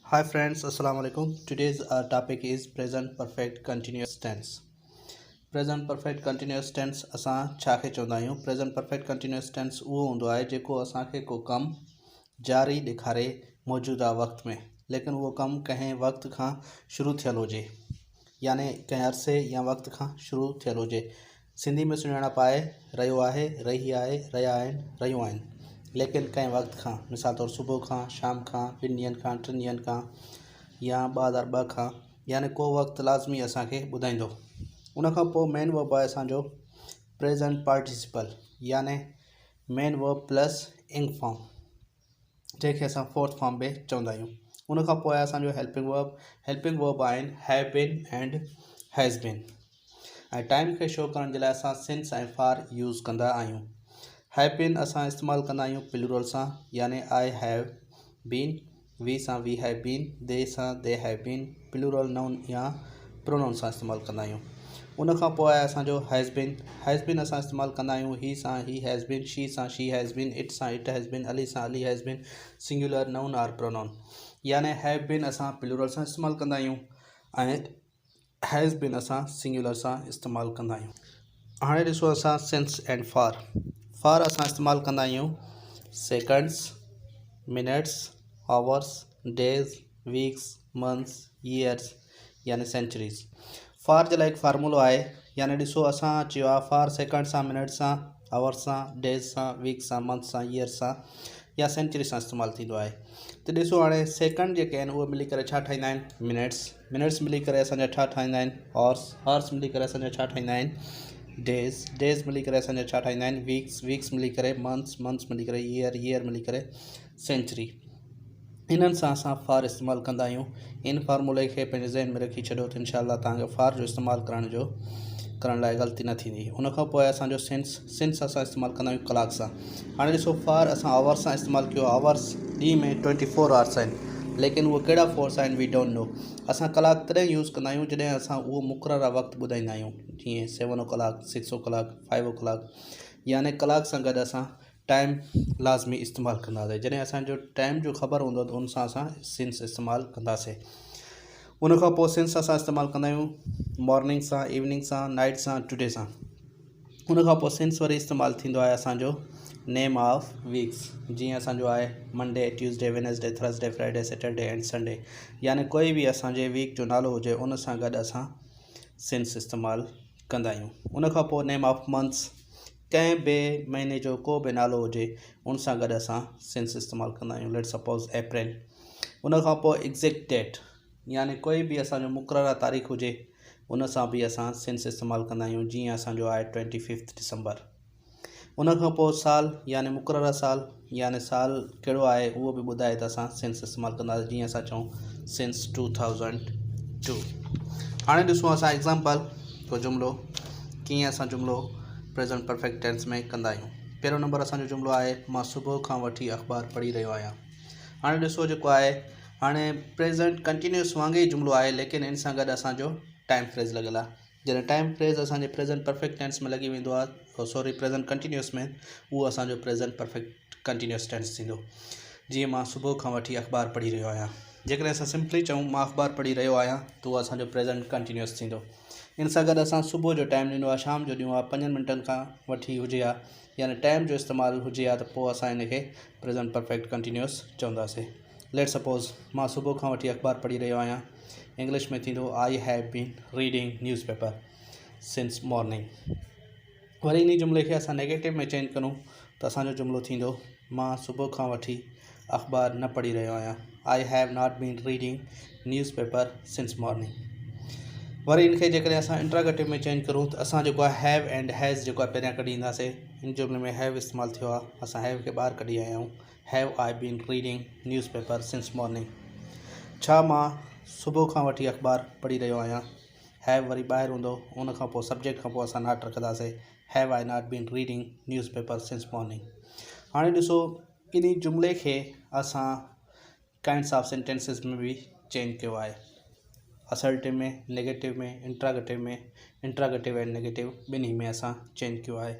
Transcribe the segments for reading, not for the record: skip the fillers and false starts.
Hi friends, Assalamu alaikum. Today's our topic is present perfect continuous tense. Present perfect continuous tense اسان ڇا کي چوندا آهيون؟ Present perfect continuous tense اهو هوندو آهي جيڪو اسان کي ڪو ڪم جاري ڏيکاري موجوده وقت ۾ ليڪن اهو ڪم ڪنهن وقت کان شروع ٿيل هجي يعني ڪنهن عرصي يا وقت کان شروع ٿيل هجي. سنڌي ۾ سڃاڻپ آهي، رهيو آهي، رهي آهي، رهيا آهن، رهيون آهن. ليڪن ڪنهن وقت کان، مثال طور صبح کان، شام کان، ٻن ڏينهن کان، ٽن ڏينهن کان يا 2002 کان يعني ڪو وقت لازمي اسان کي ٻڌائيندو. ان کان پوء مين ورب آهي اسان جو پريزنٽ پارٽيسپل يعني main verb plus ing form. جنهن کي اسان فورٿ فارم به چوندا آهيون. ان کان پوء آهي اسان جو هيلپنگ ورب. هيلپنگ ورب آهن have been and has been. ۽ Time کي شو ڪرڻ جي لاء اسان سنس ۽ فار يوز ڪندا آهيون. هيو بين اسان استعمال ڪندا آهيون پلورل سان يعني I have been, وي سان وي have been, the سان they have been, plural noun يا پرونائون سان استعمال ڪندا آهيون. ان کان پوء آهي اسان جو هيز بين. هيز بين اسان استعمال ڪندا آهيون هي سان he has been, شي سان شي هيز بين، it سان it has been, Ali سان Ali has been, singular noun or pronoun. يعني هيو بين اسان پلورل سان استعمال ڪندا آهيون ۽ هيز بين اسان سنگيولر سان استعمال ڪندا آهيون. هاڻي ڏسو اسان سنس اينڊ فار. فار اسان استعمال ڪندا آهيون seconds, minutes, hours, days, weeks, months, years يعني سينچريز. فار جي لاء هڪ فارمولو آهي يعني ڏسو اسان چيو آهي فار سيڪنڊ سان، منٽ سان، آورس سان، ڊيز سان، ويڪس سان، منٿ سان، ييئرس سان يا سينچري سان استعمال ٿيندو آهي. ته ڏسو هاڻي سيڪنڊ جيڪي آهن اهي ملي ڪري ڇا ٺاهيندا آهن؟ منٽس. منٽس ملي ڪري اسان جا ڇا ٺاهيندا آهن؟ آورس. آورس ملي ڪري اسان جا ڇا ٺاهيندا آهن؟ ڊيز. ڊيز ملي ڪري اسان جا ڇا ٺاهيندا آهن؟ ويڪس. ويڪس ملي ڪري منٿس. منٿس ملي ڪري ييئر. ييئر ملي ڪري سينچري. انهن سان اسان فار استعمال ڪندا آهيون. ان فارمولي کي پنهنجي ذهن ۾ رکي ڇڏيو ته انشاء الله توهان کي فار جو استعمال ڪرڻ جو ڪرڻ لاء غلطي نه ٿيندي. ان کان پوء اسان جو سنس، سنس اسان استعمال ڪندا آهيون ڪلاڪ سان. هاڻي ڏسو فار اسان آورس سان استعمال ڪيو آورس ڏينهن ۾ ٽوئنٽي فور آورس آهن ليڪن اهي ڪهڙا فورس آهن we don't know. اسان ڪلاڪ تڏهن يوز ڪندا آهيون جڏهن اسان اهو مقرره وقت ٻڌائيندا آهيون جيئن seven o'clock, six o'clock, five o'clock يعني ڪلاڪ سان گڏ اسان ٽائيم لازمي استعمال ڪنداسين جڏهن اسان جو ٽائيم جو خبر هوندو ته ان سان اسان سنس استعمال ڪنداسين ان کان پوء سنس اسان استعمال ڪندا آهيون مارننگ سان ايوننگ سان نائٽ سان ٽوڊي سان ان کان پوء سنس وري استعمال ٿيندو آهي اسانجو نيم آف ويڪس جيئن اسانجو آهي Monday Tuesday Wednesday Thursday Friday Saturday and Sunday يعني ڪوئي به اسانجي ويڪ جو نالو هجي ان سان گڏ اسان سنس استعمال ڪندا آهيون ان کان پوء نيم آف منٿس ڪنهن به مهيني جو ڪو به نالو هجي ان سان گڏ اسان سنس استعمال ڪندا آهيون ليٽ سپوز اپريل ان کان پوء ايگزيڪٽ ڊيٽ يعني ڪوئي به اسان جو مقرره تاريخ هجي ان سان به اسان سنس استعمال ڪندا آهيون جيئن اسان جو آهي ٽوئنٽي ففٿ ڊسمبر ان کان پوء سال يعني مقرره سال يعني سال ڪهڙو آهي اهو به ٻڌائي ته اسان سنس استعمال ڪنداسين جيئن اسان چئون سنس 2002 هاڻي ڏسون اسان ايگزامپل ڪو جملو ڪيئن اسان جملو پريزنٽ پرفيڪٽ ٽينس ۾ ڪندا آهيون. پهريون نمبر اسان جو جملو آهي مان صبح کان وٺي اخبار پڙهي رهيو آهيان. هاڻي ڏسو جيڪو آهي هاڻي پريزنٽ ڪنٽينيوس وانگي ئي جملو آهي ليڪن ان سان گڏ اسان جو ٽائيم فريز لڳل آهي. جڏهن ٽائيم فريز اسان جي پريزنٽ پرفيڪٽ ٽينس ۾ لڳي ويندو آهي سوري پريزنٽ ڪنٽينيوس ۾ اهو اسان جو پريزنٽ پرفيڪٽ ڪنٽينيوس ٽينس ٿيندو. جيئن مان صبح کان وٺي اخبار پڙهي رهيو آهيان. جيڪڏهن اسان سمپلي چئون مان اخبار پڙهي رهيو آهيان ته اهو اسان جو پريزنٽ ڪنٽينيوس ٿيندو. ان سان گڏ اسان صبح جو ٽائيم ڏنو آهي شام جو ڏيون ها پنجن منٽن کان وٺي هجي ها يعني ٽائيم جو استعمال هجي ها ته پوء اسان ان کي پريزنٽ پرفيڪٽ ڪنٽينيوس چونداسين. ليٽ سپوز مان صبح کان وٺي اخبار پڙهي رهيو آهيان انگلش ۾ ٿيندو I have been reading newspaper since morning. وري انهي جملي کي اسان نيگيٽو ۾ چينج ڪرون ته اسان جو جملو ٿيندو مان صبح کان وٺي اخبار نه پڙهي رهيو آهيان I have not been reading newspaper since morning. وري ان کي جيڪڏهن اسان انٽراگيٽو ۾ چينج ڪرون ته اسان جيڪو آهي have and has جيڪو آهي پهريان ڪڍي اينداسي ان جملي ۾ have استعمال ٿيو آهي اسان have کي ٻاهر ڪڍي آيا آهيون have I been reading newspaper since morning ڇا مان صبح کان وٺي اخبار پڙهي رهيو آهيان have وري ٻاهر هوندو ان کان پوء سبجيڪٽ کان پوء اسان not رکنداسين have I not been reading newspaper since morning هاڻي ڏسو انهي جملي کي اسان ڪائنڊس آف سينٽينسز ۾ به چينج ڪيو آهي اسرٽو ۾ نيگيٽو ۾ انٽراگيٽو ۾ انٽراگيٽو ۽ نيگيٽو ٻنهي ۾ اسان چينج ڪيو آهي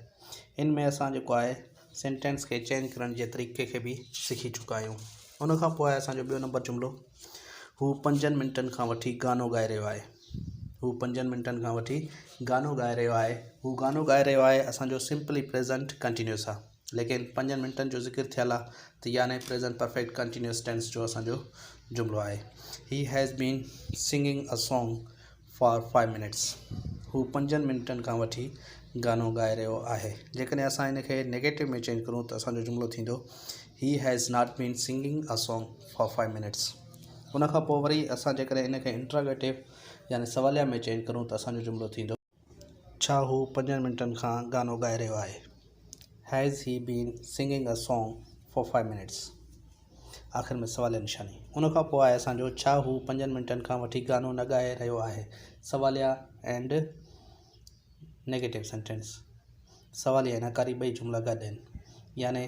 ان ۾ اسان جيڪو آهي سينٽينس کي چينج ڪرڻ جي طريقي کي به سکي چڪا آهيون ان کان پوء آهي اسان جو ٻيو نمبر جملو. هو پنجن منٽن کان وٺي گانو ڳائي رهيو آهي. هو پنجن منٽن کان وٺي گانو ڳائي رهيو آهي. هو گانو ڳائي رهيو آهي اسان جو سمپلي پريزنٽ ڪنٽينيوس آهي ليڪن پنجن منٽن جو ذڪر ٿيل آهي ته يعني پريزنٽ پرفيڪٽ ڪنٽينيوس ٽينس جو اسان جو جملو آهي. He has been singing a song for five minutes هو پنجن منٽن کان وٺي گانو ڳائي رهيو آهي. جيڪڏهن اسان ان کي نيگيٽو ۾ چينج ڪرون ته اسان جو جملو ٿيندو He has not been singing a song for five minutes. ان کان پوء وري اسان جيڪڏهن ان کي انٽراگيٽو يعني سواليه ۾ چينج ڪرون ته اسان جو جملو ٿيندو. ڇا هو پنجن منٽن کان گانو ڳائي رهيو آهي؟ Has he been singing a song for five minutes? آخر ۾ سواليه نشاني. ان کان پوء آهي اسان جو ڇا هو پنجن منٽن کان وٺي گانو نه ڳائي رهيو آهي؟ سواليه اينڊ نيگيٽو سينٽينس. سواليه ۽ ناڪاري ٻئي جملا گڏ آهن. يعني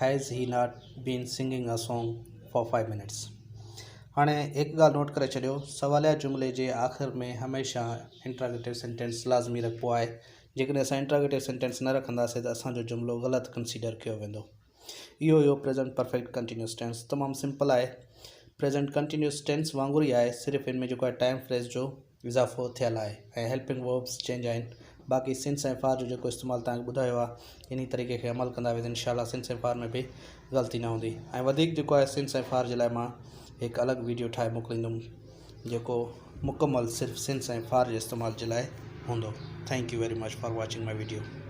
Has he not been singing a song for five minutes? هاڻي هڪ ڳالهه نوٽ ڪري ڇڏيو سواليه جملي جي آخر ۾ هميشه انٽراگيٽو سينٽينس لازمي رکبو آهي. جيڪڏهن اسان انٽراگيٽو سينٽينس نه رکنداسين ته اسان جو جملو غلط ڪنسيڊر ڪيو ويندو. اهو هيو پريزنٽ پرفيڪٽ ڪنٽينيوس ٽينس تمام سمپل آهي پريزنٽ ڪنٽينيوس ٽينس وانگر ئي آهي صرف ان ۾ جيڪو آهي ٽائيم فريز جو اضافو ٿيل آهي ۽ هيلپنگ وربس چينج آهن باقي سنس ۽ فار جو جيڪو استعمال توهان کي ٻڌايو آهي انهي طريقي کي عمل ڪندا ويندا انشاء الله سنس ۽ فار ۾ به غلطي نه هوندي ۽ وڌيڪ جيڪو آهي سنس ۽ فار جي لاء مان هڪ الڳ ويڊيو ٺاهي موڪليندم جيڪو مڪمل صرف سنس ۽ فار جي استعمال جي لاء هوندو thank you very much for watching my video.